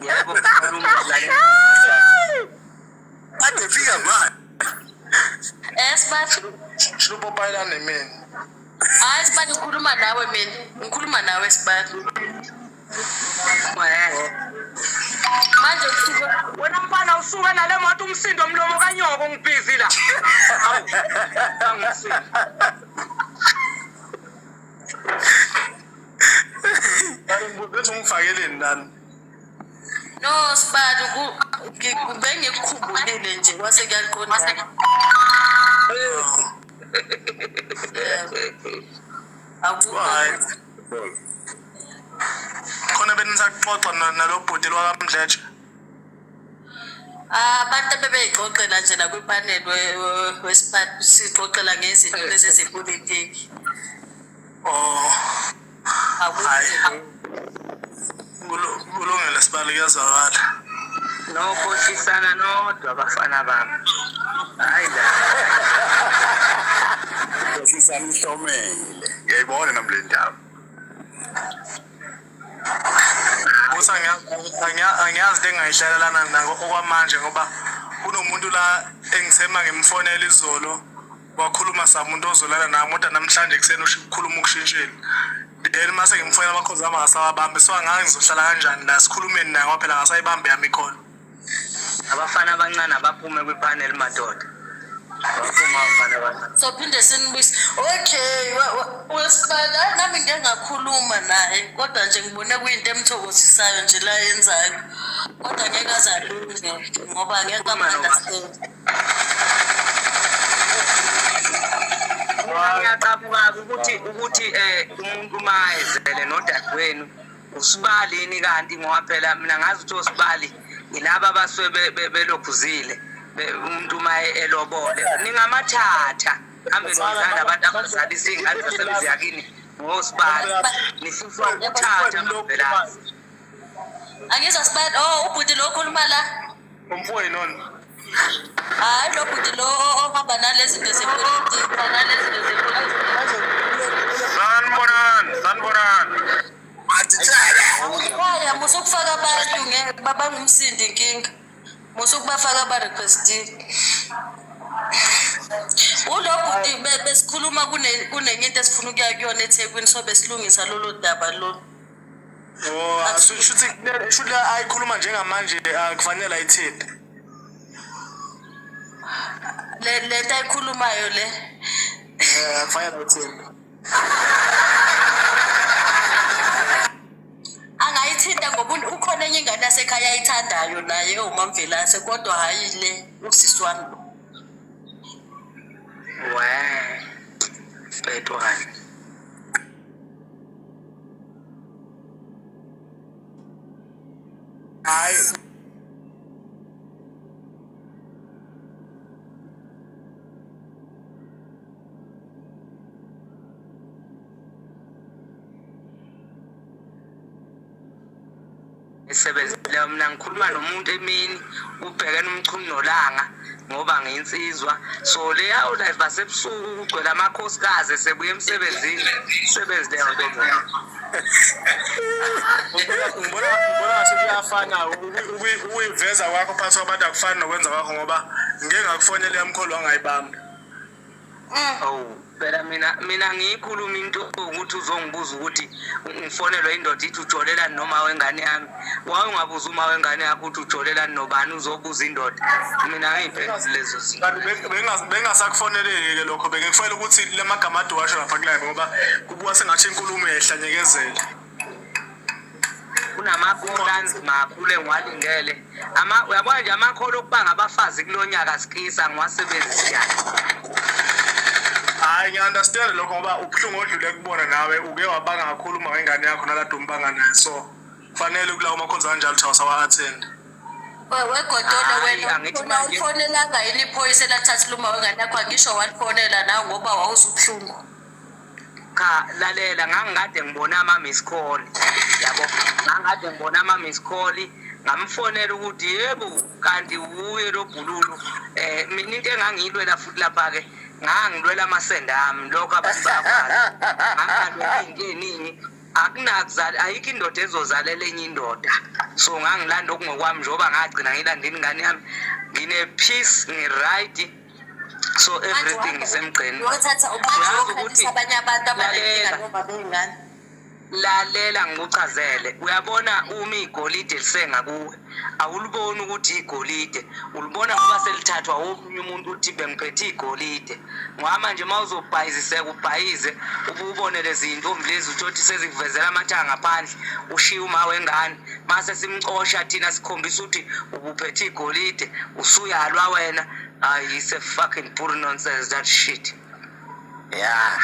Yebo, khuluma mlaleli. Ade fika manje. Sibali. Shilupopayelane mina. Hayi Sibali, ngikhuluma nawe mina. Ngikhuluma nawe Sibali. Manje usuke Wena mfana usuke nale moto umsindo mlomo kanyoko ngibhizi la. Awu. Angisini. Bethi ungifakeleni lana. No Sibali, bengikukhumbulile nje kwase kuyaqondana. Yeah. Akukho. Hayi. Khona benisaxoxa nalo bhuti lwakamdletshe. Abantu abebeyixoxela nje la kwipanel wesiphathi sixoxela ngezinto lezi zepolitiki. Oh, Akukho. Hhayi. Kulungile Sibali, kuyazwakala. Nokhohlisana nodwa bafana bami. Hayi la. Sisana ihlomele. Ngiyayibona nami le ndaba. Musa, angiyazi into engingayihlalela lana nako okwamanje ngoba kunomuntu la engithema ngimfonela izolo wakhuluma samuntu ozolala nami, kodwa namhlanje ekuseni ukhuluma ukushintshile. Then mase ngimfonela amakhozi ami akasawabambi, so angazi ngizohlala kanjani la sikhulumeni naye ngoba phela akasayibambi yami ikhona. Abafana abancane abaphume kwipanel madoda. Baphuma abafana abancane. Sophinde sinibuyise. Okay, wesibali, hayi nami ngike ngakhuluma naye kodwa nje ngibone kuyinto emthokozisayo nje la yenzayo. Kodwa ngeke aze alunge ngoba ngeke am-understand. Mina ngiyaqabuka ukuthi umuntu uma ezele nodadewenu usibali yini kanti, ngoba phela mina ngazi ukuthi osibali yilaba abasuke belokhuzile umuntu uma elobole ningamathatha hambe nizala abantu abazalisa iy'ngane zasemzi yakini ngosibali nihlushwa ukuthatha mavelasi. Angizwa Sibali. Oh, ubhuti lo okhuluma la. Umfowenu lona. Hayi lo bhuti lo ohamba nalezi zinto zepolitiki, nalezi zinto zepolitiki. Sanibonani, sanibonani. Ekhaya musa ukufaka abantu, ngeke babangumsindi inkinga. Musa ukubafaka aba-requestile. Ulo bhuti besikhuluma kunenye into esifuna ukuya kuyona eThekwini, so besilungisa lolo daba lolu. Oh, shuthi shuthi ayikhuluma njengamanje akufanele ayithinte. Le lento ayikhulumayo le. Akufanele ayithinte. Angayithinta ngoba ukhona enye ingane yasekhaya ayithandayo naye ewumamvelase, kodwa hhayi le usisi wami lo. We betwane. Hayi. Isebenzileyo mina ngikhuluma nomuntu emini ubhekene umchunu nolanga ngoba ngiyinsizwa, so leya life basebusuku kugcwele amakhosikazi esebuya emsebenzini sebenzileyo nto. Ngibona ngathi kuyafana ukuyiveza kwakho phakathi kwabantu, akufani nokwenza kwakho ngoba ngike ngakufonela yamkholo wangayibamba. Awu phela mina ngiyikhuluma into ukuthi uzongibuza ukuthi ngifonelwe indoda ithi ujolelani noma wengane yami. Waye ungabuza uma wengane yakho ukuthi ujolelani nobani, uzobuza indoda. Mina ngiyiphendule lezo zinto. Kanti bengingasakufoneleki-ke lokho, bengikufonela ukuthi la magama ade washo lapha kulive ngoba kubuka sengathi inkulumo uyayihlanyekezela. Kunamakholo anzima kakhulu engiwalindele. Ama uyabona nje amakholo okuba ngabafazi kulonyaka sikisa ngiwasebenzisi kahle. Hhayi, ngiya-understand lokho ngoba ubuhlungu odlule kubona nawe uke wabanga kakhulu uma wengane yakho nalade umbanga naye, so kufanele kulawo makhonzo kanjalo ukuthi awusawa-attend. Wegodole Hhayi, wena angithi wena manje awufonelanga yini iphoyisa elathatha uma wengane yakho? Angisho walifonela nawe ngoba wawuzubuhlungu. Cha, lalela, ngangikade ngibona ama-miss call yabo, ngangikade ngibona ama-miss call, ngamfonela ukuthi yebo kanti wuye lo bhululu. Mina into engangiyilwela futhi lapha-ke ngangilwela amasende ami, lokho abantu bayakwazi, ngangalwela iy'nto ey'ningi. Akunakuzala, ayikho indoda ezozalela enye indoda. So ngangilanda okungokwami, njengoba ngagcina ngilandela ingane yami, ngine-peace, ngi-right, so everything isemgqeni. Uyothatha Uyazi ukuthi ubakhalisa abanye abantu abanenkinga lalela. noma bey'ngane. Lalela ngikuchazele. Uyabona, uma igolide lisengakuwe awuliboni ukuthi igolide, ulibona ngoba selithathwa omunye umuntu, uthi bengiphethe igolide. Ngoba manje uma uzobhayiziseka ubhayize, ububone lezi zintombi lezi, utholukuthi sezikuvezela amathanga ngaphandle, ushiye uma wengane, mase simcosha thina sikhombisa ukuthi ubuphethe igolide, usuyalwa wena. Hayi, it's a fucking bull nonsense, that shit, yeah.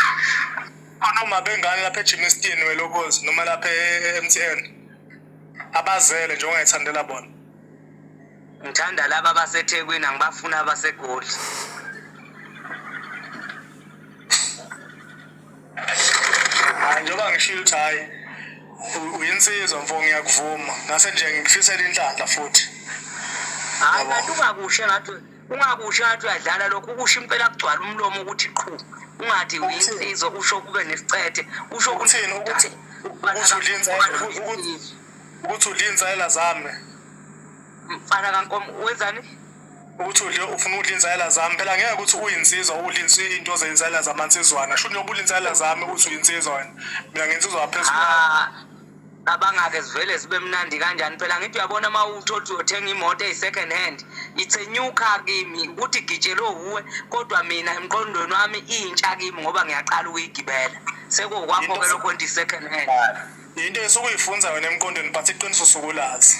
Noma bengane lapha eGermiston welokhozi noma lapha e-MTN abazele nje ongayithandela bona. Ngithanda laba abaseThekwini, angibafuna abaseGoli. Hayi, njengoba ngishilo ukuthi hhayi, uyinsizwa mfo, ngiyakuvuma, ngase nje ngikufisela inhlanhla futhi. Hayi. Yabo. Kanti ungakusho engathi, ungakusho engathi uyadlala lokhu, ukusho impela kugcwala umlomo ukuthi qhu, ungathi uyinsizwa, usho kube nesicethe, usho. Ukuthini? Ukuthi udla ukuthi udla iy'nsayela zami? Mfana kaNkomo, wenzani? Ukuthi udle, ufuna ukudla iy'nsayela zami phela. Ngeke ukuthi uyinsizwa udle into zey'nsayela zamansizwana. Shuthi njengoba udla iy'nsayela zami uthi uyinsizwa wena, mina ngiyinsizwa ngaphezu kwakho. Ah, abangake zivele zibe mnandi kanjani phela. Ngithi uyabona, uma uthola ukuthi uyothenga imoto eyi-second hand, it's a new car kimi, ukuthi igitshelwe wuwe, kodwa mina emqondweni wami intsha kimi ngoba ngiyaqala ukuyigibela. Sekuwokwakho-ke lokho nto i-second hand. Into esukuyifunza wena emqondweni, but iqiniso sukulazi.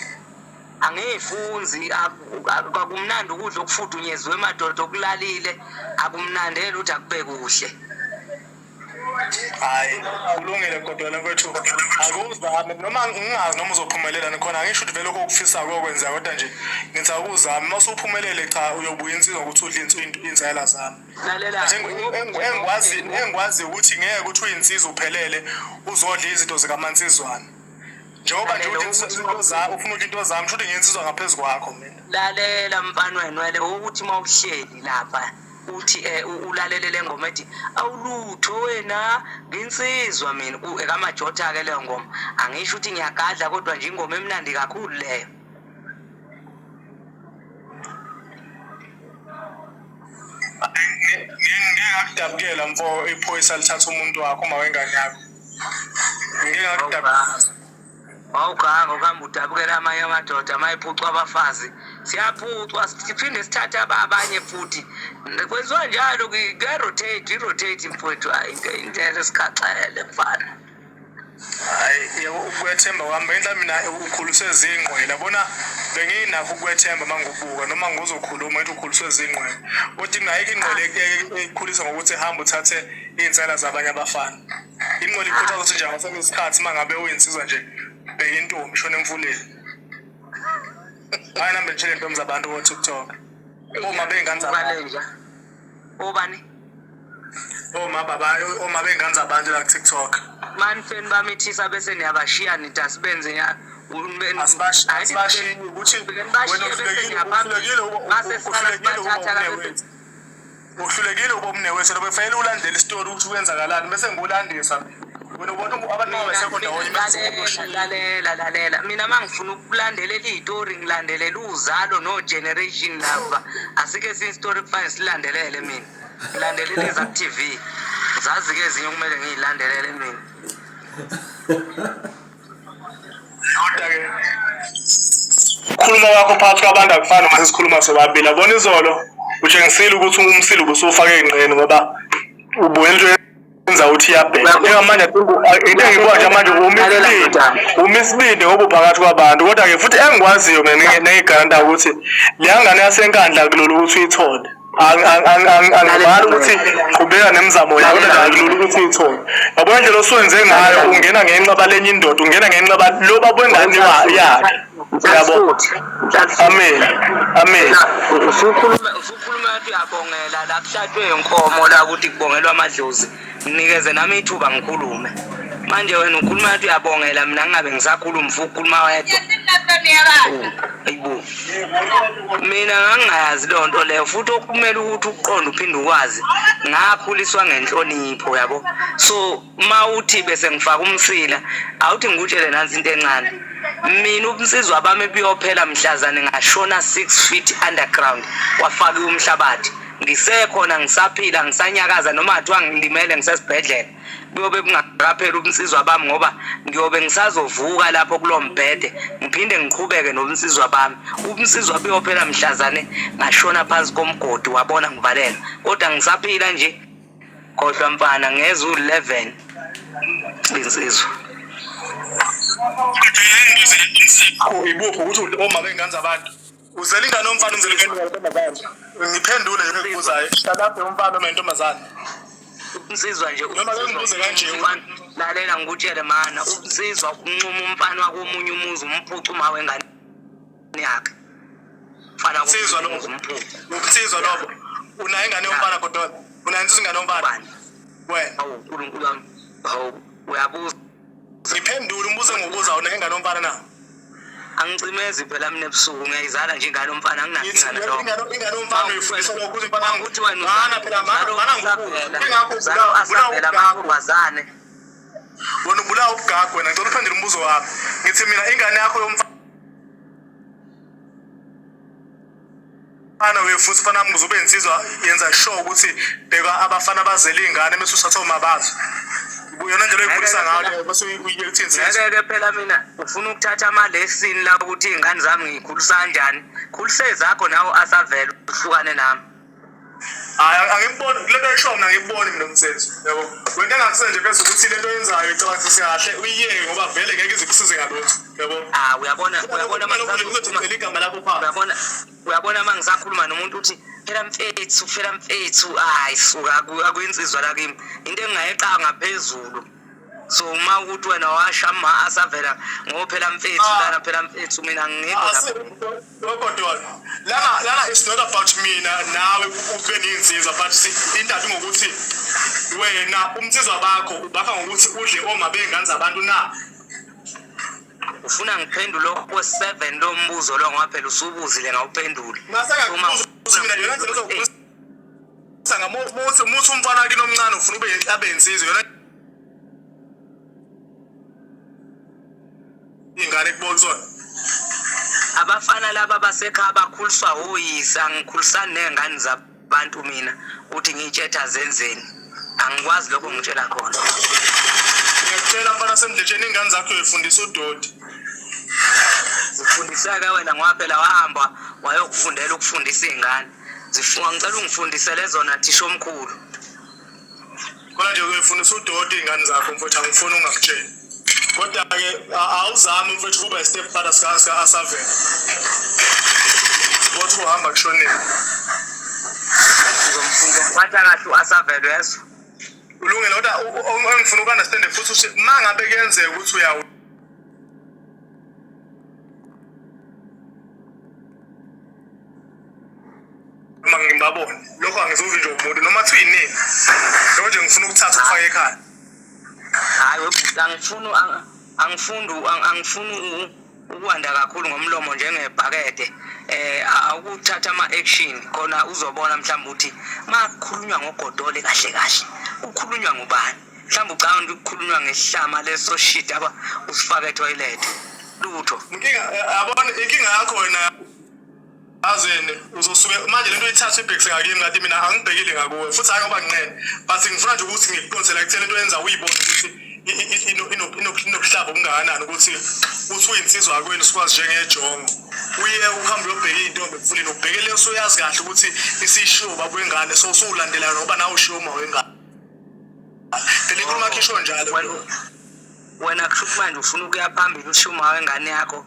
Angiyifunzi. Akumnandi ukudla okufudunyezwe madoda, okulalile akumnandeli ukuthi akube kuhle. Hhayi, kulungile kodwa mfethu, akuzame noma ngingazi noma uzophumelela nikhona. Angisho ukuthi vele lokho okufisayo kuyokwenzeka, kodwa nje ngithi akuzame. Uma usuphumelele, cha, uyobuya insizwa ukuthi udle iy'nsayela zami. Lalela. Engikwazi ukuthi ngeke ukuthi uyinsizwa uphelele uzodla izinto zikamansizwana, njengoba nje Lalela, uthi into ufuna udla into zami, shuthi ngiyinsizwa ngaphezu kwakho mina. Lalela mfana wenwele, ukuthi uma uhleli lapha uthi ulalele le ngoma ethi awulutho wena, nginsizwa mina, ekaMajotha-ke leyo ngoma. Angisho ukuthi ngiyagadla, kodwa nje ingoma emnandi kakhulu leyo. Ngeke ngakudabukela mfo, iphoyisa lithatha umuntu wakho, uma wengane yakho, ngeke ngakudabukela. Wawuganga ukuhamba udabukela amanye amadoda mayephucwa abafazi. Siyaphucwa, siphinde sithathe abanye futhi, kwenziwa njalo, kuya-rotate, i-rotate mfowethu. Hayi, indlela esikhaxele mfana. Hayi yebo, ukwethemba kwami benhla mina ukhuliswe zingqwele, yabona, benginakho ukwethemba uma ngikubuka noma ngizokhuluma ngithi ukhuliswe zingqwele, kodwa mina ayikho ingqwele ekhulisa ngokuthi hamba uthathe iy'nsela zabanye abafana. Ingqwele ikhuthaza ukuthi nje ngaso isikhathi uma ngabe uyinsizwa nje, bheka intombi shona emfuleni. Hayi, nami ngitshele intombi zabantu ko-TikTok, oma bey'ngane zabantu. Ubalenja obani? Oma baba, oma bey'ngane zabantu la ku-TikTok. Manifeni bamithisa bese niyabashiya, nithi asibenze Asibashiyi ukuthi wena uhlulekile ukuba umnewethu, uhlulekile ukuba umnewethu. Wena bekufanele ulandele isitori ukuthi kwenzakalani bese ngikulandisa mina. Wena ubona abantu bangasekho ndawonye bese Lalela, lalela, lalela. Mina uma ngifuna ukulandelela iy'tori, ngilandelela uzalo no-generation lava. Asikho esinye isitori kufanele silandelele. Mina ngilandelela eza-TV, zazi-ke ezinye okumele ngiy'landelele mina. Kodwa-ke ukukhuluma kwakho phakathi kwabantu akufani uma sesikhuluma sobabili. Yabona, izolo utshengisile ukuthi umsilo ubusufake ey'nqeni, ngoba ubuyela into yenza ukuthi iyabheda njengamanje. Into engibuka nje manje, umi isibindi, umi isibindi ngoba uphakathi kwabantu. Kodwa-ke futhi engikwaziyo mina nengigaranta ukuthi leya ngane yaseNkandla kulula ukuthi uyithole. Angibali ukuthi qhubeka nemizamo yakho, kodwa nje akulula ukuthi uyithole. Yabona indlela osuwenze ngayo, ungena ngenxeba lenye indoda, ungena ngenxeba lo baba wengane yakhe, yabo. Amen, amen. Usukhuluma ngathi uyabongela la kuhlatshwe inkomo, la ukuthi kubongelwa amadlozi. Nginikeze nami ithuba ngikhulume. Manje wena ukhuluma ngathi uyabongela, mina ngingabe ngisakhuluma, ufuna ukukhuluma wedwa. Ayibo, mina ngangingayazi leyo nto leyo, futhi okumele ukuthi ukuqonde uphinde ukwazi, ngakhuliswa ngenhlonipho, yabo. So uma uthi bese ngifaka umsila, awuthi ngikutshele nansi into encane. Mina ubunsizwa bami buyophela mhlazane ngashona 6 feet underground, kwafakiwe umhlabathi. Ngisekhona, ngisaphila, ngisanyakaza, noma kuthiwa ngilimele ngisesibhedlela, kuyobe kungakapheli ubunsizwa bami, ngoba ngiyobe ngisazovuka lapho kulo mbhede ngiphinde ngiqhubeke nobunsizwa bami. Ubunsizwa buyophela mhlazane ngashona phansi komgodi, wabona ngivalelwa, kodwa ngisaphila nje. Khohlwa mfana, ngeza u-11 insizwa. Ibuphi ukuthi oma bengane zabantu? Uzela ingane yomfana, uzela ingane yentombazane? Ngiphendule nje engikubuzayo. Hlalaphi umfana noma intombazane? Insizwa nje. Noma ke ngibuze kanje. Lalela ngikutshele mana, ubunsizwa ukuncuma umfana wakomunye umuzi umphuca uma wengane yakhe. Mfana Insizwa wakomunye lobo. umuzi umphuca. Ubunsizwa lobo. Unayo ingane yomfana kodwa? Unayo insizwa ingane yomfana? Ubani? Wena. Hawu uNkulunkulu wami. Hawu uyabuza. Ngiphendule umbuzo engiwubuzayo, unayo ingane yomfana na? Angicimezi phela mina ebusuku, ngiyayizala nje ingane yomfana, Ngithi anginankinga nalokho. ingane yomfana uyifundisa lokho ukuthi mfana Ukuthi wena mana phela mana mana uzalo ingakho uzalo ubulawa asavela ubugagu. amantombazane. Wena ubulawa ubugagu wena, ngicela uphendule umbuzo wami. Ngithi mina ingane yakho yomfana uyifundisa umfana wami ukuze ube insizwa, yenza sure ukuthi bheka abafana bazele iy'ngane bese usatha omabazo. Yona ndlela oyikhulisa ngayo leyo bese uyiyeka ukuthi insizwa. Ngeke-ke phela mina ufuna ukuthatha ama-lesson la ukuthi iy'ngane zami ngiyikhulisa kanjani. Khulisa ezakho nawe asavele uhlukane nami. Hayi, angiboni kule nto oyishoyo, mina angiboni mina umthetho, yabo. Wena engakusiza nje phezulu ukuthi le nto oyenzayo icabangisise kahle uyiyeke, ngoba vele ngeke ize ikusize ngalutho, yabo. Ah, uyabona, uyabona uma ngisakhuluma, Uzodedela igama lakho phansi. uyabona, uyabona uma ngisakhuluma nomuntu uthi phela mfethu, phela mfethu, hayi suka, akuyinsizwa la kimi. Into engingayeqa ngaphezulu. So uma ukuthi wena washa ma asavela ngophela mfethu lana, phela mfethu, mina ngikho lapha. Kodwa lana it's not about mina nawe ube neyinsizwa, but indaba ingokuthi wena umnsizwa bakho ubakha ngokuthi udle oma bey'ngane zabantu na? Ufuna ngiphendule okwe-7 lo mbuzo lo, ngoba phela usubuzile ngawuphendula. Mase ngakubuza ukuthi mina yona ndlela ozokukhulisa ngamuthi muthi umfana kini omncane ufuna ube abe insizwa, yona ingane kubona kusona. Abafana laba basekhaya bakhuliswa oyise, angikhulisani ney'ngane zabantu mina ukuthi ngiy'tshetha zenzeni. Angikwazi lokho ngitshela khona. Ngiyakutshela mfana semdletsheni, iy'ngane zakho uyifundisa udoti. Zifundiseke wena, ngoba phela wahamba wayokufundela ukufundisa iy'ngane. Zifunga, ngicela ungifundisele zona thisha omkhulu. Kodwa nje uyifundisa udoti iy'ngane zakho mfowethu, angifuni ungakutsheli. Kodwa-ke awuzami mfowethu ukuba i-step father sika-Asavela. Kodwa uhamba kushonile. Ngizomphatha kahle u-Asavela, uyezwa? Ulungile, kodwa engifuna uku-understande futhi ukuthi uma ngabe kuyenzeka ukuthi uyawu noma ngibabone lokho, angizuvi nje umuntu noma kuthiwa yinini, lokho nje ngifuna ukuthatha ukufake ekhaya. Hayi webhuti, angifuni angifuni angifuni ukwanda kakhulu ngomlomo njengebhakede. Awukuthatha ama-action khona uzobona mhlawumbe ukuthi makukhulunywa ngogodole kahle kahle kukhulunywa ngubani. Mhlawumbe ucabanga ukuthi kukhulunywa ngesihlama leso shit aba usifake etoilet. Lutho. Inkinga, yabona inkinga yakho wena azini, uzosuke manje lento uyithatha ibhekise ngakimi, kanti mina angibhekile ngakuwe futhi, hayi ngoba nginqene, but ngifuna nje ukuthi ngikuqondise la ekutheni into oyenza uyibone ukuthi inobuhlaba obungakanani, ukuthi uthi uyinsizwa yakwenu sikwazi njengejongo, uye uhambe uyobheka iy'ntombi emfuleni, ubheke leyo usuyazi kahle ukuthi isishiwo ubaba wengane, so usuwulandelayo ngoba nawe ushiwo uma wengane. Phela inkulumo yakho isho njalo. Wena kusho ukuthi manje ufuna ukuya phambili ushiye uma wengane yakho,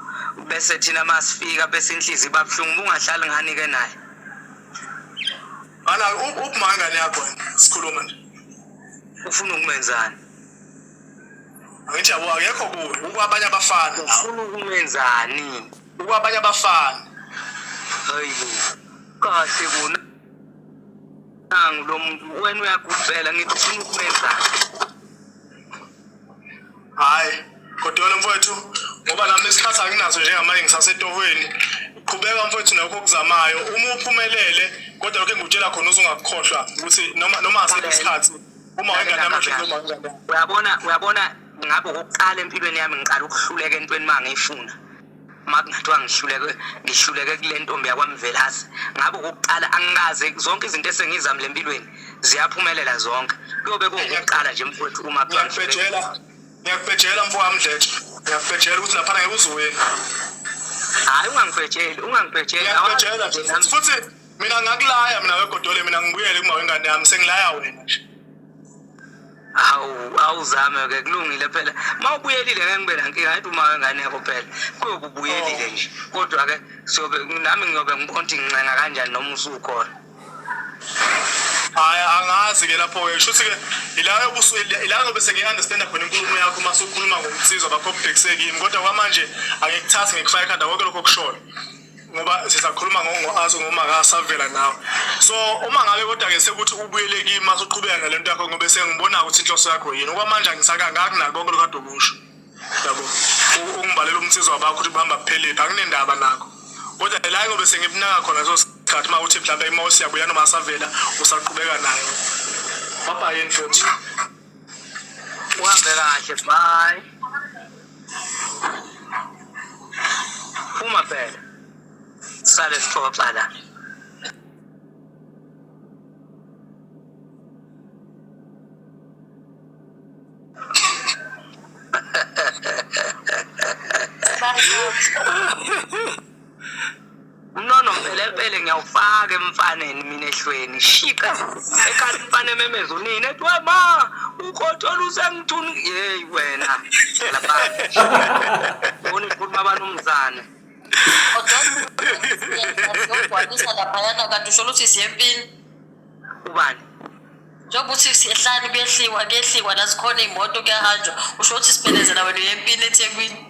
bese thina masifika bese inhliziyo iba buhlungu. Ubungahlali ngani-ke naye? Mana uphi ma wengane yakho wena sikhuluma nje? Ufuna ukumenzani? Angithi yabo akekho kuwe, ukwabanye abafana. Ufuna ukumenzani? Ukwabanye abafana. Hayibo, kahle bona nangu lo muntu, wena uyagubhela, ngithi ufuna ukumenzani? Hhayi, Godole mfowethu, ngoba nami isikhathi anginaso njengamanje ngisasetohweni. Qhubeka mfowethu nakho okuzamayo. Uma uphumelele, kodwa lokho engikutshela khona uzungakukhohlwa ukuthi noma noma asikho isikhathi uma wengane yami ehlezi uma wengane yami. Uyabona, uyabona ngabe okokuqala empilweni yami ngiqala ukuhluleka entweni uma ngiyifuna. Uma kungathiwa ngihluleke ngihluleke kule ntombi yakwaMvelase, ngabe okokuqala angikaze zonke izinto esengizamile empilweni ziyaphumelela zonke. Kuyobe kuwokuqala nje mfowethu uma kuthiwa ngihluleke. Ngiyakubhejela, ngiyakubhejela mfowami Mdletshe. Ngiyakubhejela ukuthi laphana ngeke uzuwina. Hhayi ungangibhejeli, ungangibhejeli. Ngiyakubhejela nje futhi futhi mina ngakulaya mina weGodole mina ngibuyele kuma wengane yami sengilaya wena nje. Hawu, awuzame ke kulungile phela. Mawubuyelile ngeke ngibe nankinga ngithi uma wengane yakho phela. Kuyobe ubuyelile Oh. nje. Kodwa ke siyobe nami ngiyobe ngibona ukuthi ngincenga kanjani noma usukhona. Hayi angazi ke lapho ke shuthi ke ila yobusu ila ngobe sengiyi-understanda khona inkulumo yakho uma usukhuluma ngomsizwa bakho obhekise kimi kodwa kwamanje angikuthathi ngikufake ekhanda konke lokho okushoyo ngoba sisakhuluma ngo-aso ngoma kasavela nawe so uma ngabe kodwa-ke sekuthi ubuyele kimi uma usuqhubeka nale nto yakho ngobe sengibona ukuthi inhloso yakho yini okwamanje angisakangakunako konke lokhu kade ukusho yabo ungibalela umsizwa wakho ukuthi kuhamba kuphelephi anginendaba nakho kodwa la ngobe sengibunaka khona leso sikhathi uma uthi mhlawumbe uma usiyabuya noma asavela usaqhubeka nayo babhayeni futhi Uhambe kahle bye. Phuma phela. Sale sixoxa la. Umnono mpelepele ngiyawufaka emfaneni mina ehlweni shiqa ekhala umfana ememeza unini ethi we ma ukhothola usengithuni yeyi wena lapha bona ikhuluma abanumzane Kodwa siyogcwalisa laphayana kanti usho ukuthi siye empini. Ubani? Njengoba uthi siyehlani kuyehliwa kuyehliwa la zikhona iy'moto kuyahanjwa usho ukuthi siphelezela wena uye empini eThekwini.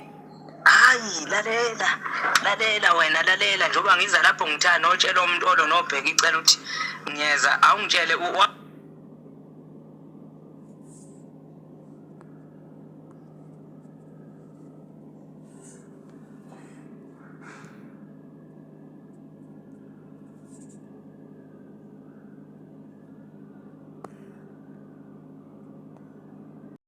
Hayi lalela lalela wena lalela njengoba ngiza lapho ngithanda notshela umntolo nobheka icela ukuthi ngiyeza awungitshele.